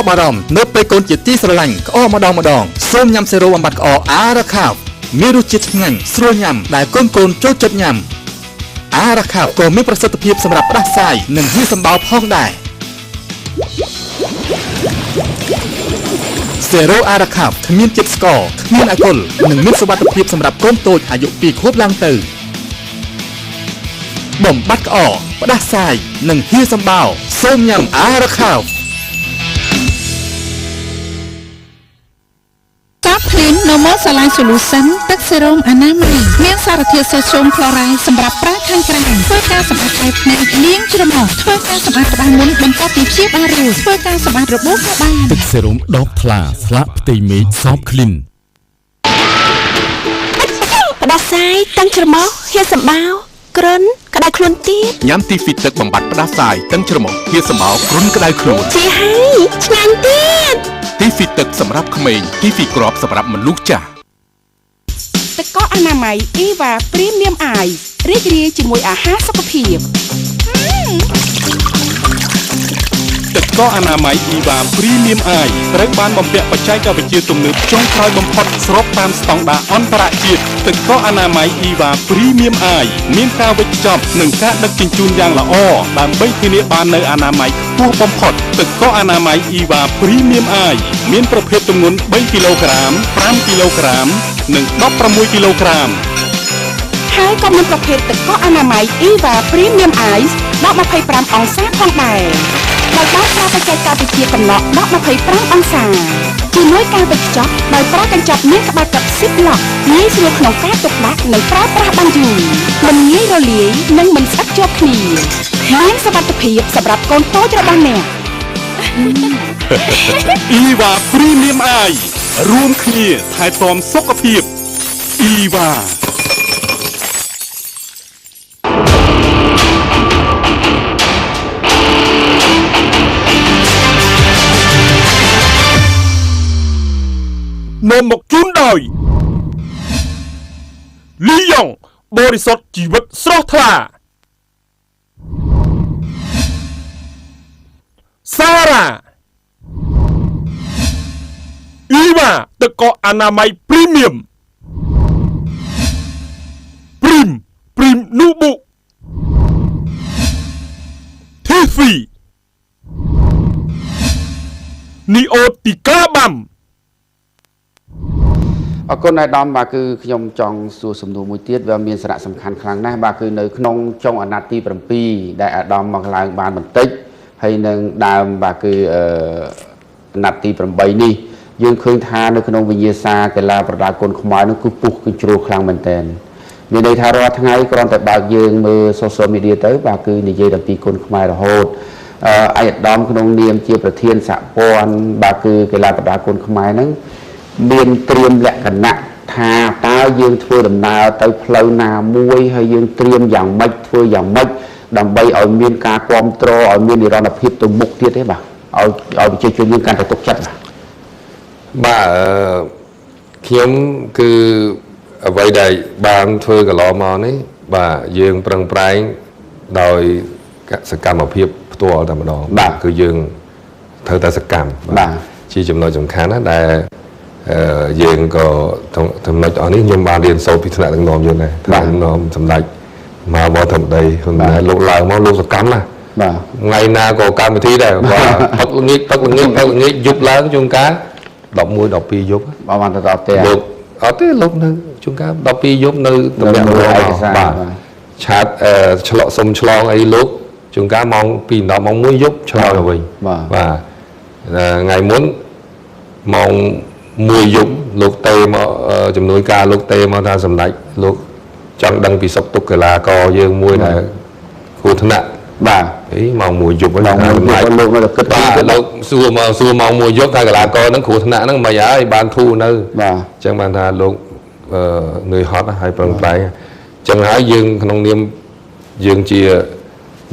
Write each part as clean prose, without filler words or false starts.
បារម្ភនៅពេលកូនជាទីស្រឡាញ់ក្អកម្ដងម្ដងសូមញ៉ាំសេរ៉ូបំបាត់ក្អកអារ៉ាខាវមានរសជាតិឆ្ងាញ់ស្រួលញ៉ាំដែលកូនកូនចូលចិត្តញ៉ាំអារ៉ាខាវក៏មានប្រសិទ្ធភាពសម្រាប់ផ្ដាសាយនិងហៀសម្បោរផងដែរសេរ៉ូអារ៉ាខាវគ្មានជាតិស្ករគ្មានអាល់កុលនិងមានសុវត្ថិភាពសម្រាប់កូនតូចអាយុ2ខួបឡើងទៅបំបាត់ក្អកផ្ដាសាយនិងហៀសម្បោរសូមញ៉ាំអារ៉ាខាវ កាប់ភ្លីន Normal Saline Solution ទឹកសេរ៉ូមអនាម័យមានសារធាតុសូស្យូមក្លរ៉ៃសម្រាប់ប្រើខាងក្រៅធ្វើការសម្អាតផ្នែកលាងច្រមុះធ្វើការសម្អាតក្បាលមុនបន្ទាប់ពីព្យាបាលរួចធ្វើការសម្អាតរបួសក៏បាន ទឹកសេរ៉ូមដបថ្លាស្លាកផ្ទៃមេឃសបក្លីន ផ្ដាសាយតឹងច្រមុះហៀសម្បោរក្រិនក្តៅខ្លួនទៀត ញ៉ាំទីហ្វីទឹកបំបាត់ផ្ដាសាយតឹងច្រមុះហៀសម្បោរគ្រុនក្តៅខ្លួន ជាហើយឆ្ងាញ់ទៀត ទីហ្វីទឹកសម្រាប់ក្មេងទីហ្វីគ្រាប់សម្រាប់មនុស្សចាស់ ទឹកកកអនាម័យអ៊ីវ៉ា Premium Ice រីករាយជាមួយអាហារសុខភាព ទឹកកកអនាម័យអ៊ីវ៉ា Premium Ice ត្រូវបានបំពាក់បច្ចេកវិទ្យាទំនើបចុងក្រោយបំផុតស្របតាមស្តង់ដារអន្តរជាតិទឹកកកអនាម័យអ៊ីវ៉ា Premium Ice មានការវេចខ្ចប់និងការដឹកជញ្ជូនយ៉ាងល្អដើម្បីធានាបាននូវអនាម័យខ្ពស់បំផុតទឹកកកអនាម័យអ៊ីវ៉ា Premium Ice មានប្រភេទទម្ងន់3គីឡូក្រាម5គីឡូក្រាមនិង16គីឡូក្រាម ហើយក៏មានប្រភេទទឹកកកអនាម័យអ៊ីវ៉ា Premium Ice ដក25អង្សាផងដែរដោយបានប្រើបច្ចេកវិទ្យាកំណកដក25អង្សាជាមួយការវេចខ្ចប់ដោយប្រើកញ្ចប់មានក្បាលកັບ Ziploc ងាយស្រួលក្នុងការទុកដាក់និងប្រើប្រាស់បានយូរមិនងាយរលាយនិងមិនស្អិតជាប់គ្នាមានសុវត្ថិភាពសម្រាប់កូនតូចរបស់អ្នក អ៊ីវ៉ា Premium Ice រួមគ្នាថែទាំសុខភាពអ៊ីវ៉ា នាំមកជូនដោយលីយ៉ុងបរិសុទ្ធជីវិតស្រស់ថ្លាសារ៉ាអ៊ីវ៉ាទឹកកកអនាម័យ Premium ព្រីមព្រីមនូបុធីហ្វីនីអូទីកាបាំ អរគុណអាយដាមបាទគឺខ្ញុំចង់សួរសំណួរមួយទៀតវាមានសារៈសំខាន់ខ្លាំងណាស់បាទគឺនៅក្នុងចុងអាណត្តិទី7ដែលអាដាមមកឡើងបានបន្តិចហើយនឹងដើមបាទគឺអាណត្តិទី8នេះយើងឃើញថានៅក្នុងវិញ្ញាសាកីឡាប្រដាល់គុនខ្មែរនោះគឺពុះគឺជ្រុលខ្លាំងមែនទែនមានន័យថារាល់ថ្ងៃគ្រាន់តែបើកយើងមើល social media ទៅបាទគឺនិយាយអំពីគុនខ្មែររហូតអាយដាមក្នុងនាមជាប្រធានសហព័ន្ធបាទគឺកីឡាប្រដាល់គុនខ្មែរហ្នឹងមានត្រៀមលក្ខណៈថាតើយើងធ្វើដំណើរទៅផ្លូវណាមួយហើយយើងត្រៀមយ៉ាងម៉េចធ្វើយ៉ាងម៉េចដើម្បីឲ្យមានការគ្រប់គ្រងឲ្យមាននិរន្តរភាពទៅមុខទៀតទេបាទឲ្យប្រជាជនយើងកាន់តែទុកចិត្តបាទ បាទខ្ញុំគឺអ្វីដែលបានធ្វើកន្លងមកនេះបាទយើងប្រឹងប្រែងដោយសកម្មភាពផ្ទាល់តែម្ដងបាទគឺយើងត្រូវតែសកម្មបាទជាចំណុចសំខាន់ណាដែលយើងក៏ចំណុចអស់នេះខ្ញុំបានរៀនសូត្រពីថ្នាក់ដឹកនាំយើងដែរថ្នាក់ដឹកនាំសម្ដេចមហាវធិបតីហ៊ុនម៉ាណែតលោកឡើងមកលោកសកម្មណាស់បាទថ្ងៃណាក៏កម្មវិធីដែរបាទផឹកល្ងាចផឹកល្ងាចផឹកល្ងាចយប់ឡើងជួនកាល11 12យប់បាទបានទៅដល់ផ្ទះលោកអត់ទេលោកនៅជួនកាល12យប់នៅតំណាក់បាទឆាតឆ្លក់សុំឆ្លងអីលោកជួនកាលម៉ោង2 10ម៉ោង1យប់ឆ្លងទៅវិញបាទថ្ងៃមុនម៉ោង1យប់លោកតេមកជំនួយការលោកតេមកថាសម្ដេចលោកចង់ដឹងពីសុខទុក្ខកីឡាករយើងមួយដែលគ្រោះថ្នាក់បាទអីម៉ោង1យប់ហ្នឹងសម្ដេចលោកនៅតែគិតបាទលោកសួរមកសួរម៉ោង1យប់ថាកីឡាករហ្នឹងគ្រោះថ្នាក់ហ្នឹងមិនហើយបានធូរនៅបាទអញ្ចឹងបានថាលោកនឿយហត់ហើយប្រឹងប្រែងអញ្ចឹងហើយយើងក្នុងនាមយើងជា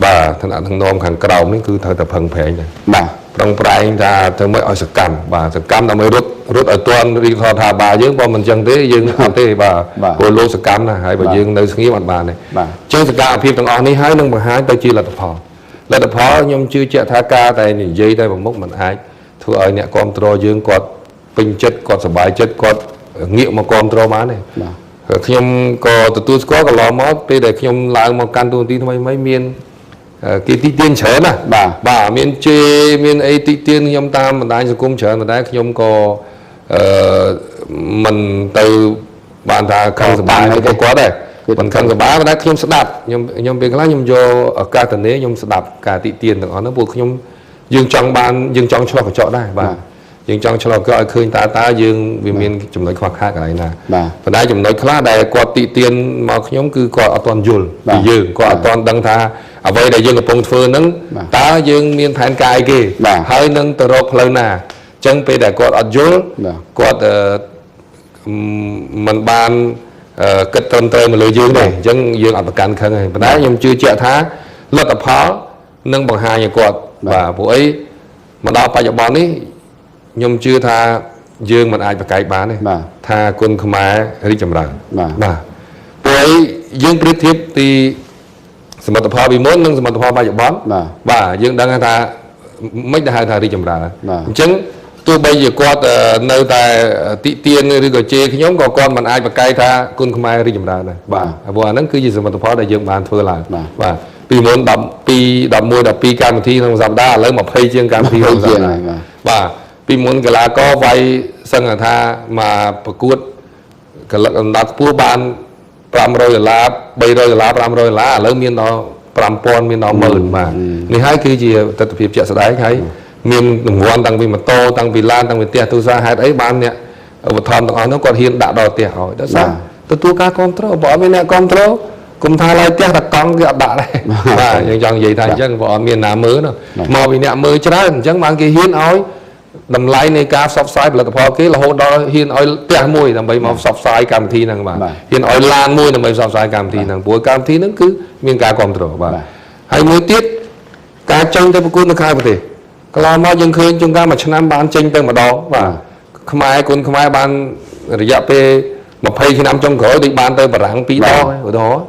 បាទថ្នាក់ដឹកនាំខាងក្រោមនេះគឺត្រូវតែប្រឹងប្រែងដែរបាទប្រឹងប្រែងថាធ្វើម៉េចឲ្យសកម្មបាទសកម្មដើម្បីរត់ឲ្យទាន់រាជរដ្ឋាភិបាលយើងបើមិនចឹងទេយើងអត់ទេបាទព្រោះលោកសកម្មណាស់ហើយបើយើងនៅស្ងៀមអត់បានទេបាទចឹងសកម្មភាពទាំងអស់នេះហើយនឹងបង្ហាញទៅជាលទ្ធផលលទ្ធផលខ្ញុំជឿជាក់ថាការតែនិយាយតែមួយមុខមិនអាច ធ្វើឲ្យអ្នកគ្រប់គ្រងយើងគាត់ពេញចិត្តគាត់សប្បាយចិត្តគាត់ងាកមកគ្រប់គ្រងបានទេខ្ញុំក៏ទទួលស្គាល់កន្លងមកពេលដែលខ្ញុំឡើងមកកាន់តួនាទីថ្មីៗមានគេតិទៀនច្រើនណាបាទមានជេមានអីតិទៀនខ្ញុំតាមបណ្ដាញសង្គមច្រើនប៉ុន្តែខ្ញុំក៏មិនទៅបានថាខឹងសម្បាទៅគាត់ដែរមិនខឹងសម្បាប៉ុន្តែខ្ញុំស្ដាប់ខ្ញុំពេលខ្លះខ្ញុំយកឱកាសទៅនេះខ្ញុំស្ដាប់ការតិទៀនទាំងអស់ហ្នឹងពួកខ្ញុំយើងចង់បានយើងចង់ឆ្លោះកញ្ចក់ដែរបាទយើងចង់ឆ្លោះក៏ឲ្យឃើញតើយើងវាមានចំណុចខ្វះខាតកន្លែងណាប៉ុន្តែចំណុចខ្លះដែលគាត់តិទៀនមកខ្ញុំគឺគាត់អត់ទាន់យល់ពីយើងគាត់អត់ទាន់ដឹងថាអ្វីដែលយើងកំពុងធ្វើហ្នឹងតើយើងមានផែនការអីគេហើយនឹងទៅរកផ្លូវណាអញ្ចឹងពេលដែលគាត់អត់យល់គាត់មិនបានគិតត្រឹមត្រូវមកលើយើងទេអញ្ចឹងយើងអត់ប្រកាន់ខឹងទេប៉ុន្តែខ្ញុំជឿជាក់ថាលទ្ធផលនឹងបង្ហាញឲ្យគាត់បាទព្រោះអីមកដល់បច្ចុប្បន្ននេះខ្ញុំជឿថាយើងមិនអាចប្រកែកបានទេថាគុណខ្មែររីកចម្រើនបាទព្រោះអីយើងប្រៀបធៀបពីសមិទ្ធផលពីមុននិងសមិទ្ធផលបច្ចុប្បន្នបាទយើងដឹងថាមិនដែលហៅថារីកចម្រើនអញ្ចឹងទោះបីជាគាត់នៅតែតិទៀនឬក៏ជេរខ្ញុំក៏គាត់មិនអាចប្រកែកថាគុណខ្មែររីកចម្រើនដែរបាទព្រោះអាហ្នឹងគឺជាសមិទ្ធផលដែលយើងបានធ្វើឡើងបាទពីមុន12 11 12កម្មវិធីក្នុងសប្តាហ៍ឥឡូវ20ជាងកម្មវិធីក្នុងសប្តាហ៍បាទពីមុនកីឡាករវាយសឹងថាមកប្រកួតកលឹកអណ្ដាតខ្ពស់បាន500ដុល្លារ300ដុល្លារ500ដុល្លារឥឡូវមានដល់5000មានដល់10000បាទនេះហើយគឺជាទិដ្ឋភាពជាក់ស្ដែងហើយមានរង្វាន់តាំងពីម៉ូតូតាំងពីឡានតាំងពីផ្ទះទូរស័ព្ទហេតុអីបានអ្នកឧបត្ថម្ភទាំងអស់នោះគាត់ហ៊ានដាក់ដល់ផ្ទះឲ្យដោយសារទទួលការគ្រប់គ្រងបើអត់មានអ្នកគ្រប់គ្រងគុំថាឡើយផ្ទះតែកង់គេអត់ដាក់ដែរបាទយើងចង់និយាយថាអញ្ចឹងបើអត់មានណាមើលមកពីអ្នកមើលច្រើនអញ្ចឹងបានគេហ៊ានឲ្យតម្លៃនៃការផ្សព្វផ្សាយផលិតផលគេរហូតដល់ហ៊ានឲ្យផ្ទះមួយដើម្បីមកផ្សព្វផ្សាយកម្មវិធីហ្នឹងបាទហ៊ានឲ្យឡានមួយដើម្បីផ្សព្វផ្សាយកម្មវិធីហ្នឹងព្រោះកម្មវិធីហ្នឹងគឺមានការគ្រប់គ្រងបាទហើយមួយទៀតការចេញទៅប្រកួតនៅក្រៅប្រទេសកន្លងមកយើងឃើញជួនកាលមួយឆ្នាំបានចេញទៅម្ដងបាទខ្មែរគុណខ្មែរបានរយៈពេល20ឆ្នាំចុងក្រោយដូចបានទៅបារាំង2ដងឧទាហរណ៍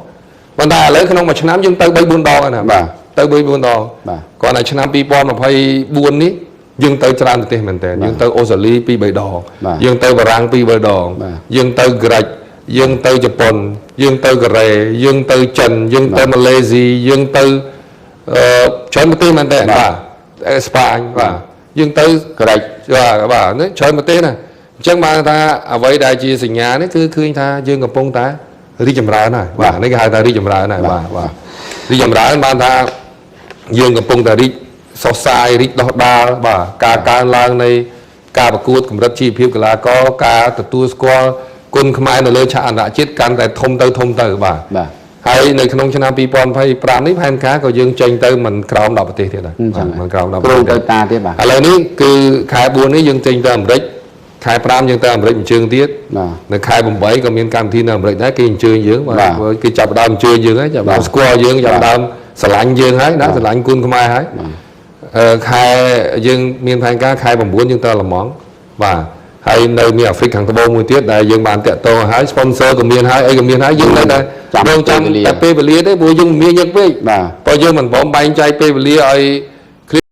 ប៉ុន្តែឥឡូវក្នុងមួយឆ្នាំយើងទៅ3 4ដងណាបាទទៅ3 4ដងបាទគ្រាន់តែឆ្នាំ2024នេះយើងទៅច្រើនប្រទេសមែនតើយើងទៅអូស្ត្រាលី2 3ដងយើងទៅបារាំង2 3ដងយើងទៅក្រិចយើងទៅជប៉ុនយើងទៅកូរ៉េយើងទៅចិនយើងទៅម៉ាឡេស៊ីយើងទៅច្រើនប្រទេសមែនតើបាទអេស្ប៉ាញបាទយើងទៅក្រិចបាទនេះច្រើនប្រទេសណាអញ្ចឹងបានថាអ្វីដែលជាសញ្ញានេះគឺឃើញថាយើងកំពុងតែរីកចម្រើនហើយបាទនេះគេហៅថារីកចម្រើនហើយបាទបាទរីកចម្រើនបានថាយើងកំពុងតែរីកសុសសាយរីកដោះដាលបាទការកើនឡើងនៃការប្រកួតកម្រិតជីវភាពកីឡាករការទទួលស្គាល់គុណខ្មែរនៅលើឆាកអន្តរជាតិកាន់តែធំទៅធំទៅបាទហើយនៅក្នុងឆ្នាំ2025នេះផែនការក៏យើងចេញទៅមិនក្រោម10ប្រទេសទៀតដែរមិនក្រោម10ប្រទេសទៅតាទៀតបាទឥឡូវនេះគឺខែ4នេះយើងចេញទៅអាមេរិកខែ5យើងទៅអាមេរិកអញ្ជើញទៀតនៅខែ8ក៏មានកម្មវិធីនៅអាមេរិកដែរគេអញ្ជើញយើងបាទគេចាប់ដើមអញ្ជើញយើងហើយចាប់ដើមស្គាល់យើងចាប់ដើមស្រឡាញ់យើងហើយណាស្រឡាញ់គុណខ្មែរហើយខែយើងមានផែនការខែ9យើងទៅអាល្លឺម៉ង់បាទហើយនៅមានអាហ្វ្រិកខាងត្បូងមួយទៀតដែលយើងបានតាក់ទងហើយ sponsor ក៏មានហើយអីក៏មានហើយយើងនៅតែរងចាំតែពេលវេលាទេព្រោះយើងមានញឹកពេកបើយើងមិនព្រមបែងចែកពេលវេលាឲ្យ